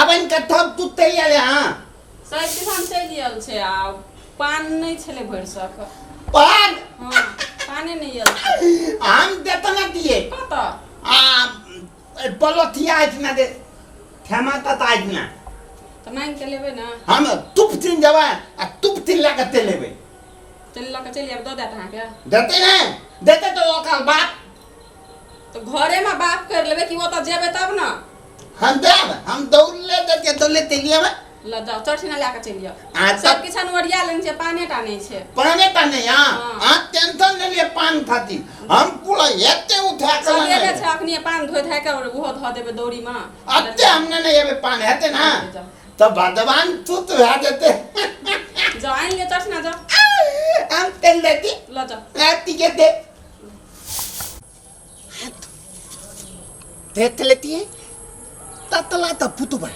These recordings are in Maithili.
पाबनि के तब तू तैयार है। हाँ सब किसान चलि आयल छै आ पान नहि छलै भरिसक। पान? हँ, पाने नहि आयल छै। हम देतना दिए। कतऽ? आ पलोथिया अछि ना दे ठेमा तत अछि ना। तऽ मांगि के लेबै ने। हम तुप तीन जेबै आ तुप तीन लए कऽ तेल लेबै। तेल लऽ कऽ चलि आयब, दऽ देत अहाँके? देतै ने, देतै तऽ ओकर बाप। तऽ घरेमे बाप करि लेबै कि ओतऽ जेबै तब ने? हम देब, हम दौड़ले देतियै, दौड़ले तेल लेबै। लऽ जाउ, चरठिना लए कऽ चलि आउ। आ तब सब किछु ओरिया लेने छै, पाने टा नहि छै। पाने टा नहि। हाँ। हाँ। अहाँ टेंशन नहि लिअ पान खातिर, हम पूरा एते उठा कऽ सवेरे लेने छै, अखनी पान धोइ धाइ कऽ ओहो धऽ देबै दौरीमे। एते हम नेने एबै, पान हेतै ने तऽ भगवान तुत भए जेतै। जाउ, आनि लिअ चरठिना, जाउ। हम तेल देती। लऽ जाउ। राति के दे देख लेती है। ततला तऽ पुतबै,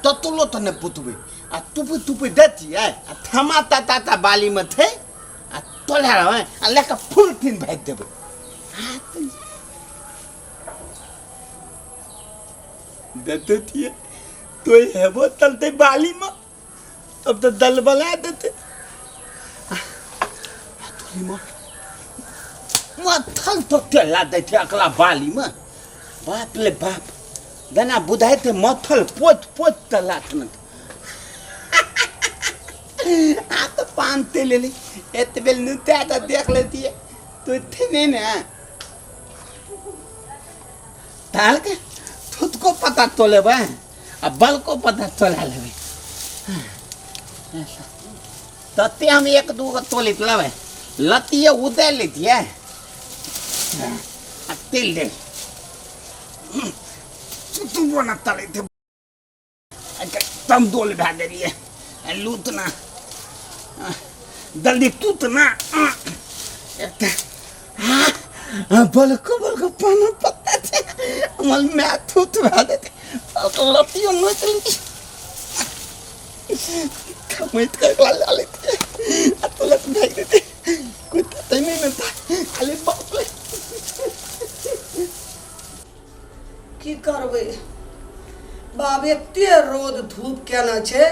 ततलो तऽ नहि पुतबै आ तुपि तुपि देतियै आ थमा तता ता बालीमे थे आ तोला रहबै आ लए कऽ फूल तीन भागि देबै। देते थिए तो हेबो तलते बालीमे, तब तऽ दलबला देते। मथल तो तेला दै छै अकला बालीमे। बाप ले बाप, जेना बुझाइते मथल पोत पोत तला न। आ तऽ पान तेल लेली एतबे नुता तऽ देख लेतियै तो थे नहीं ने ताल के थुतको पता तो लेबै आ बलको पता तोला लेबै। तते हम एक दू गो तोलित लेबै, लतिये उदय लेतियै आ तेल दे तू बना तले थे एकदम दोल भए गेलियै। लूत ना जल्दी तूत ना। एकटा बलको बलको पाना पत्ता छै, हमर माय थूत भए जेतै। लतियो नोचि लेतियै, थमैत कऽ एकरा लए लेतियै आ तुरंत भागि जेतै। कोइ ततै नहि ने, खाली बाप रे। की करबै बाप, एते रौद धूप केने छै,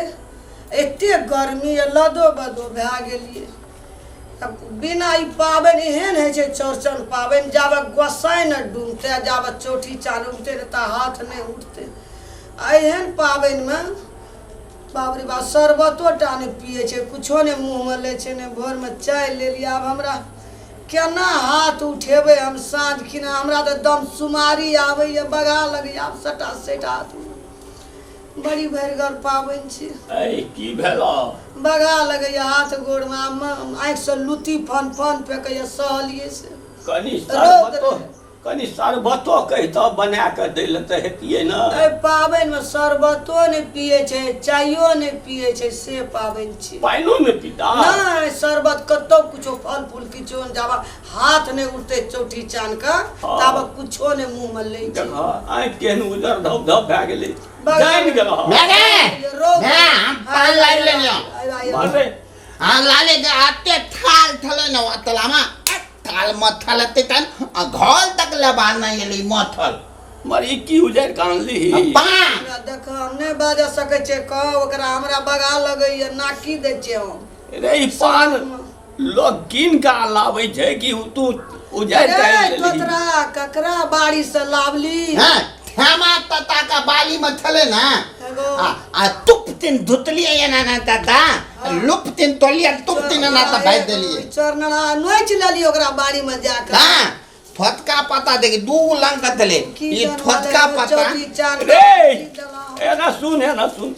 एते गर्मी यऽ, लदो बदो भए गेलियै। आब बिना ई पाबनि एहन होइ छै चौड़चन पाबनि, जाबे गोसाइ नहि डूबतै, जाबे चौठी चाँद उगतै नहि ता हाथ नहि उठतै। आ एहन पाबनिमे बाप रे बाप, शरबतो टा नहि पियै छै, कुछो नहि मुँहमे लै छै, नहि भोरमे चाय लेलियै। आब हमरा केना हाथ उठेबै हम साँझ खिना? हमरा तऽ दम सुमारी आबैए, बगा लगैए आब सटा सटि हाथ। बड़ी भरिगर पाबनि छी। ऐ की भेलौ? बगा लगैए हाथ गोड़मे, आँखिसँ लुत्ती फन फन फेकैए सहलियै से। कनी रौद शरबतो रहै। कनी शरबतो कहितऽ बना कऽ दै लए तऽ हेतियै ने। एहि पाबनिमे शरबतो नहि पियै छै, चायो नहि पियै छै, से पाबनि छी। पानिओ नहि पीता? नहि, शरबत कतौ कुछो फल फूल किछो नहि, जाबे हाथ नहि उठतै चौठी चान के ताबे कुछो नहि मुँहमे लै छै। देखह आँखि केहन उजर धप धप भए गेलै, जानि गेलह। माय गे, रौद। माय, हम पान लाबि लेलियौ। मरे। हाँ लाले के आते थाल थले न तलामा थाल मथल एते तन आ घर तक लेबा नहीं एली मथल। मर ई की उजारि कऽ आनली? पान। हमरा देख, हम नहि बाजऽ सकै छियै, कह ओकरा हमरा बगा लगैया, नाकी दै छियै हम। रे ई पान लोक कीन कऽ लाबै छै कि तू उजारि कऽ आनि रे लेलही? तोतरा ककरा बाड़ी से लावली? हाँ ठेमा तता का बाली में छले ना। एगो। आ तुप तीन धुतलिए ये ना ना ताता लुप तीन तोलिए तुप तीन ना ता भाई देलिए। चरनरा नोचि लेली ओकरा बाड़ी में जाके। हाँ थोतका पत्ता देखी दू गो लंग के देले। की ई जान थोतका वाले पत्ता। चौथी चान रे की देलहुँ? एना सुन, एना सुन।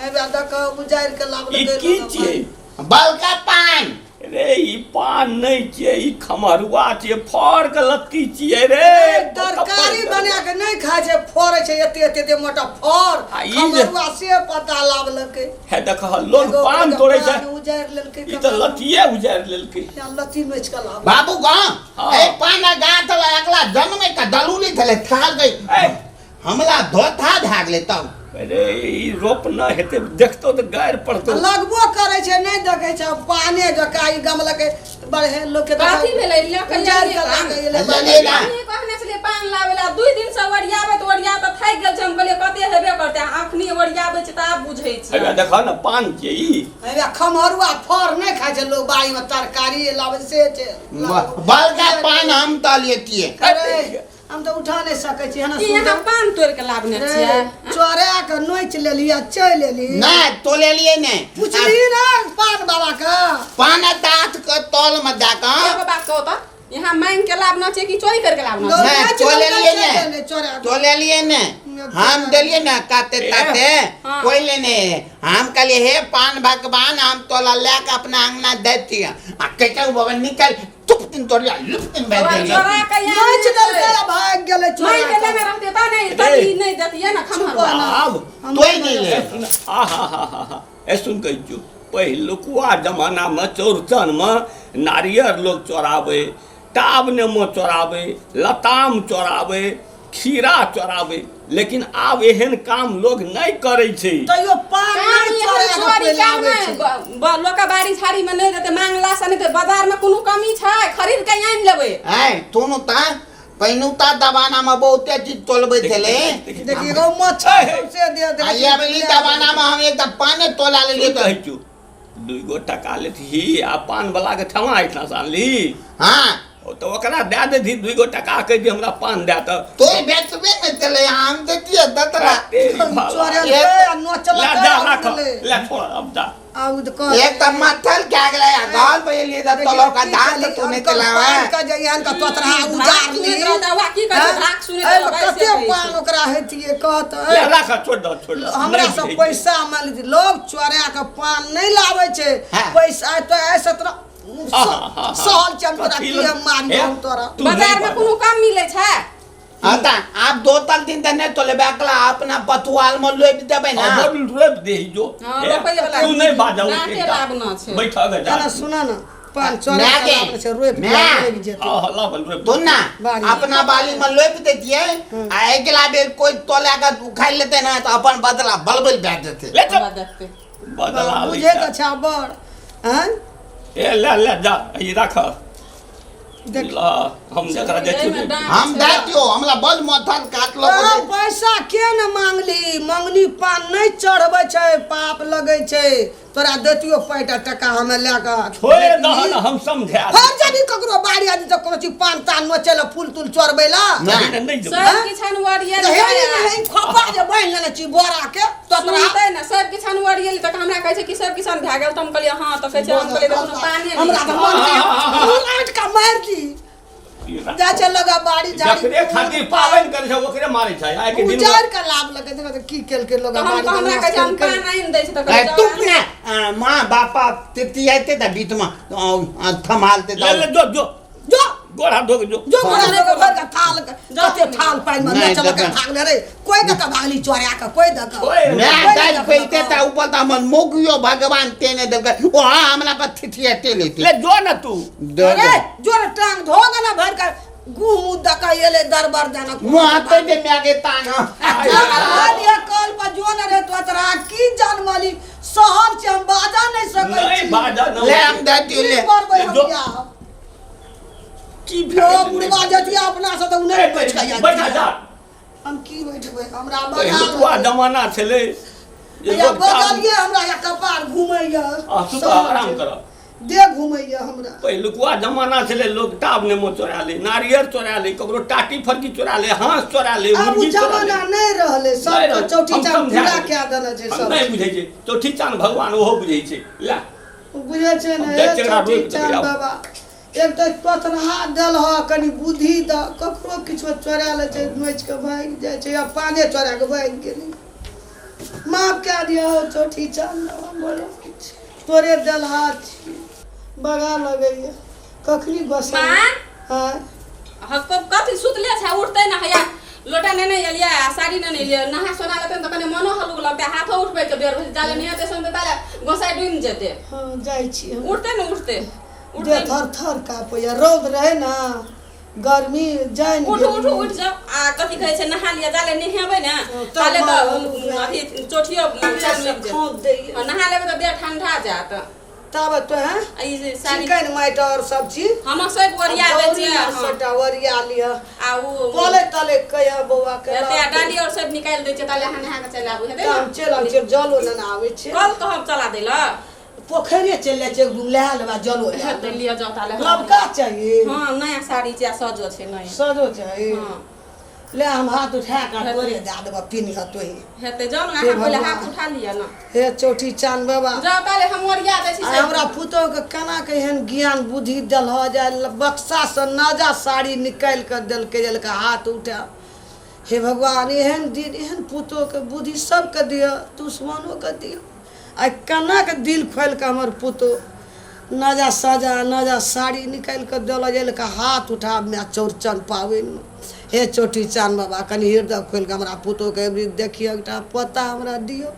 एबे देख उजाड़ि के लाबल। ई की छियै? बलका पान। रे ई पान नहि छियै, ई खमरुआ छियै, फड़ के लत्ती छियै रे। तरकारी बना के नहि खाइ छै, फड़ै छै एते एते एते मोटा फड़। आ ई जे- खमरुआ से पत्ता लाबलकै। हे देख लोग एगो पान ओकरा तोड़ै छै। पान उजाड़ि लेलकै। ई तऽ लत्तिए उजाड़ि लेलकै। या लत्ती नोचि के लाब। बाबू गाँव हाँ। ए पान गाछ एकला जन्मे का दलूली थले थाल गई। ए। हमला धोथा भए गेलै तब। अरे ई रोप न हेतै, देखतौ तऽ गारि पड़तौ। लगबो करै छै, नहि देखै छै पाने जकाँ ई गमलकै बढ़े लोक के। कथी भेलै लऽ कऽ उजाड़ि एलियै के पान? लऽ कऽ एलै। लेलियै ना। हमही कहने छलियै पान लाबै लए, 2 दिन से ओरियाबैत ओरियाबैत थाकि गेल छै। हम कहलियै कते हेबे करतै, अखनी ओरियाबै छै। बुझै छियै। हेबे देखऽ ने पान छियै ई। हेबे खमहरुआ फर नहि खाइ छै लोग, बाड़ी में तरकारी लाबै से छै। बलका पान हम तऽ लेतियै। अरे हम तऽ उठा नहि सकै छी हना। की यहाँ पान तोड़ि के लाबने छियै? चोरा के नोचि लेली आ चलि एली। नहि तोलेलियै नहि। पुछली ने पान बाबा के? पान दाँत के तल में दए कऽ। एगो बात कहू तऽ, यहाँ मांगि के लाबना छै कि चोरी करके लाबना छै? नहि, नोचि तोलेलियै लेलकै, नहि। चलि एलै चोरा के। तोलेलियै ने, हम देलियै ने काते ताते। हाँ। कोई लेने हम कहलियै हे पान भगवान, हम तोला लए कऽ अपना अंगना दैतियै आ कहै बाबा निकल तुप दिन तोड़िया लुप दिन भेज बाबा देलियै। चोरा के यहाँ नोचि देलकै आ भागि गेलै चोरा मांगि के के। लेने रहतै तऽ नहि तऽ ई नहि देतियै ने खमहरुआ। आब तोड़ि गेलै। ए सुन, आ हा हा हा हा, ए सुन कहै छियौ, पहिलुकवा जमानामे चौरचनमे नारियर लोग चोराबै, टाब नेमो चोराबै, लताम चोराबै, खीरा चोराबै, लेकिन आब एहन काम लोग नहि करै छै। तैयो पान काम नहि एहन चोरा के चोरी कोइ काम लाबै नहि छै। लोकके बाड़ी झाड़ीमे नहि देतै, मांगला से नहि देतै। बाजारमे कोनो कमी छै? खरीद के आनि लेबै। आँय तुनु ता पहिनुता जमानामे बहुते चीज तोलबै छलै। देखिए एगो मच्छर सौंसे दे आ देलकै। ये अबली जमानामे हम एकटा पाने तोला लेलियै सुन तऽ कहै छियौ, 2 गो टका लेतही आ पान वाला के ठमा एहिठाम से आनली। हाँ। ओ तऽ ओकरा दए देतही 2 गो टका, कहै जे हमरा पान दए तऽ। तोय बेचबे नहि छलै, हम देतियै दतरा। तेरी भाला। चोरेलकै आ ले नोचलकै जा आ राख। उड़लै। ले छोड़, अब जा। आ उ तऽ कह एक तऽ मथल क्या गेलै आ घर पे एलियै तऽ तोलो का धान तऽ तू नहि चलावे। पान के जे एहन के तोतरा धाक उजाड़ली। सुनैत रहतै, वएह की कहै छै, धाक सुनैत एहिमे रहबै से कते कहै छै। पान ओकरा हेतियै कहत। ले राख, छोड़ दऽ, छोड़ दऽ। हमरा नहि सब बुझै छियै। पैसा मान लीजिए, लोग चोरा के पान नहि लाबै छै। हाँ। पैसा तो ऐसे तोरा आहा, सहल छै, हम तोरा कथी की लग- हम मारियौ हे, हम तोरा। तू नहि बाजारमे बाज। कोनो कम मिलै छै? हाँ तऽ आब 2 तल दिन तऽ नहि तोलेबै, अगला अपना पथुआल मे लोपि देबै ने। हाँ, बड़ रोपि देही जो। हाँ, हे, रोपैवला तू नहि बाजऽ। डाँटे लाबना छै। बैठ गे जा। एना सुन ने, पान चोरा माय के गे, लाबै छै, रोपि माय। रोपि जेतै। हाँ, हाँ, लाबल रोपि। तू ना बाड़ी। अपना बाली में लोपि दैतियै आ अगिला बेर कोई तोला के उखाड़ि लेतै ने तऽ अपन बदला बलबल भए जेतै। ले चल। हमरा देखतै। बदला लै बुझे छै। तऽ छै बड़ हैं। ए ले ले जा, ई राख। देख। ल, हम जकरा जाइ एहिमे छी। डाँट हम छै। दए दियौ, हमरा बड़ मथल काटलो। तोरा पैसा के ने मांगली? मंगनी पान नहि चढ़बै छै, पाप लगै छै। तोरा देतियो पैटा टका हमे लए कऽ। छोड़ि दह ने, हम समझा फर जबी ककरो बाड़ी आदि तऽ कोनो चीज पान तान नोचै लए, फूल तूल चढ़बै लए। नहि। देबै। नहि देबै। सब किछु अनवरियल तऽ हे हे खोपा जे बान्हि लेने छी बोरा के तोतरा। सुनतै ने, सब किछु अनवरियल तऽ हमरा कहै छै कि सब किछु भए गेल, तऽ हम कहलियै हँ, तऽ कहै छै, हम कहलियै तऽ कोनो पाने नहि हमरा तऽ छै। मन उलाटि कऽ मारि दी। ई राख। जाइ छै लगा बाड़ी झाड़ी। जकरे खातिर पाबनि करै छै ओकरे मारै छै आइ के दिन। उजाड़ि कऽ लाभ लगै छै तऽ की केलकै लोग तऽ हम बाड़ी तऽ हमरा कहै छै हम केलकै। पान आनि दै छै तऽ कहै तुप ने माँ बापा तितियाते तऽ बीचमे थमालते। ले ले, जो जो। जो। गोड़ हाथ धो के जो। जो घोड़ा लऽ कऽ भरि कऽ थाल के, कते थाल पानि मे नहि नचलक देबै। भागले रे, कोइ दऽ कऽ भागली चोरा कऽ, कोइ दऽ कऽ। ओए, माय कोइ दाइ दऽ कऽ। खोलते तऽ ऊपर तऽ हमर मौगियो भगवान तेने देलकै, ओ हाँ हमरा पर थिथियाते लेते। ले जो ने तू। दे अरे दे। जोर टांग धो के ना भरि कऽ गुह मुँह दऽ कऽ एलै दरबर देना। मुँह हाथे दे माय के तांग। लिअ कल पर जो ने रे तोतरा, की जनमली सहल छै, हम बाजा नहि सकै नहि छी। बाजा न। ले हम दे दियो की ले। करबै हम जो। या? की यो बुढ़वा जतिया अपना से तऽ उ नहि बैठ कऽ बैठ जा। हम की बैठबै, हमरा पहिलुकवा बगा जमाना छलै जे या लोक बगलिए हमरा या कपार घुमैया। आ, सुतह, आराम करह। देह घुमैया हमरा। पहिलुकवा जमाना छलै, लोक टाब नेमो चोरा ले, नारियर चोरा ले, ककरो टाटी फरकी चोरा ले, हाँस चोरा ले, आब उ मुर्गी चोरा ले। जमाना नहि रहलै। नहि सबके रहलै। चौठी हम चाँद समझा पूरा देबै। कए देने छै हम सब। नहि बुझै छै चौठी चाँद भगवान, ओहो बुझै छै। ला। बुझै छै ने। हम हे जाइ छियै, एकरा चौठी रोपि देबै चाँद आब। बाबा, एक तऽ पथराहा देल ह, कनि बुद्धि दऽ। ककरो किछो चोरा लै छै, नोचि कऽ भागि जाइ छै, या पाने चोरा कऽ भागि गेलै। माफ कए दिअ हौ चौठी चाँद बाबा, बोलो तोरे देलहा छी। बगा लगैया कखनी गोसा। माँ? हँ। हको कथी सुतले छै, उठतै ने। हैया लोटा नेने एलियै आ साड़ी नेने एलियै, नहा सोना लेतै ने तऽ कनि मनो हल्लुक लगतै। हाथो उठबै के बेर भेल, जाले नहेतै सोनतै ताले गोसाइ डूमि जेतै। हँ, जाइ छी हम। उठतै ने, उठतै। देह उठतै। थर थर काँपैया, रौद रहै ने, गर्मी जानि उठू उठू। गेलियै। उठि जाउ आ कथी कहै छै, नहा लिअ, जाले नहेबै ने तब ताले तऽ माँ अथी चोटियो से चालू लागि जेतै। खौंत दैया। नहा लेबै तऽ देह ठंडा जायत। तब तो हैं आ ई जे साड़ी चिकन माटि और सब चीज हम सब ओरिया दै छियै हँ। सबटा ओरिया लिअ आ उ कले तले कहिया बौआ के हेतै आ डाली और सब निकालि दै छियै ताले अहाँ नहा कऽ चलि आबू हेतै तऽ ने हम चलि आबै छियै जलो लेने आबै छियै कल कहब चला दै लए पोखरिए चलि जाइ छियै नहा लेबै जलो लए हेतै लिअ जाउ ताले लबका चाहिए हँ नया साड़ी छै आ सजो छै नया सजो चाहिए हँ ले हम हाथ उठा कऽ तोरे दए देबऽ पिन्ह तोही हेतै जाउ ने हे अहाँ पहिले भगवान। हाथ उठा लिअ ने हे चौठी चाँद बाबा जाउ ताले हम ओरिया दै छी आ हमरा पुतोहके केना के एहन ज्ञान बुद्धि देलह जे बक्सासँ नजा साड़ी निकालि कऽ देलकै जे हाथ उठा हे भगवान एहन दिन एहन पुतोहके बुद्धि सबके दिअ दुश्मनोके दिअ आइ केना के दिल खोलि कऽ हमर पुतोह नजा सजा नजा साड़ी निकालि कऽ देलक जे लऽ हाथ उठा माय चौड़चन पाबनिमे हे चौठी चाँद बाबा कनि हृदय खोलि कऽ हमरा पुतोहके अबरी देखियौ एकटा पोता हमरा दियौ।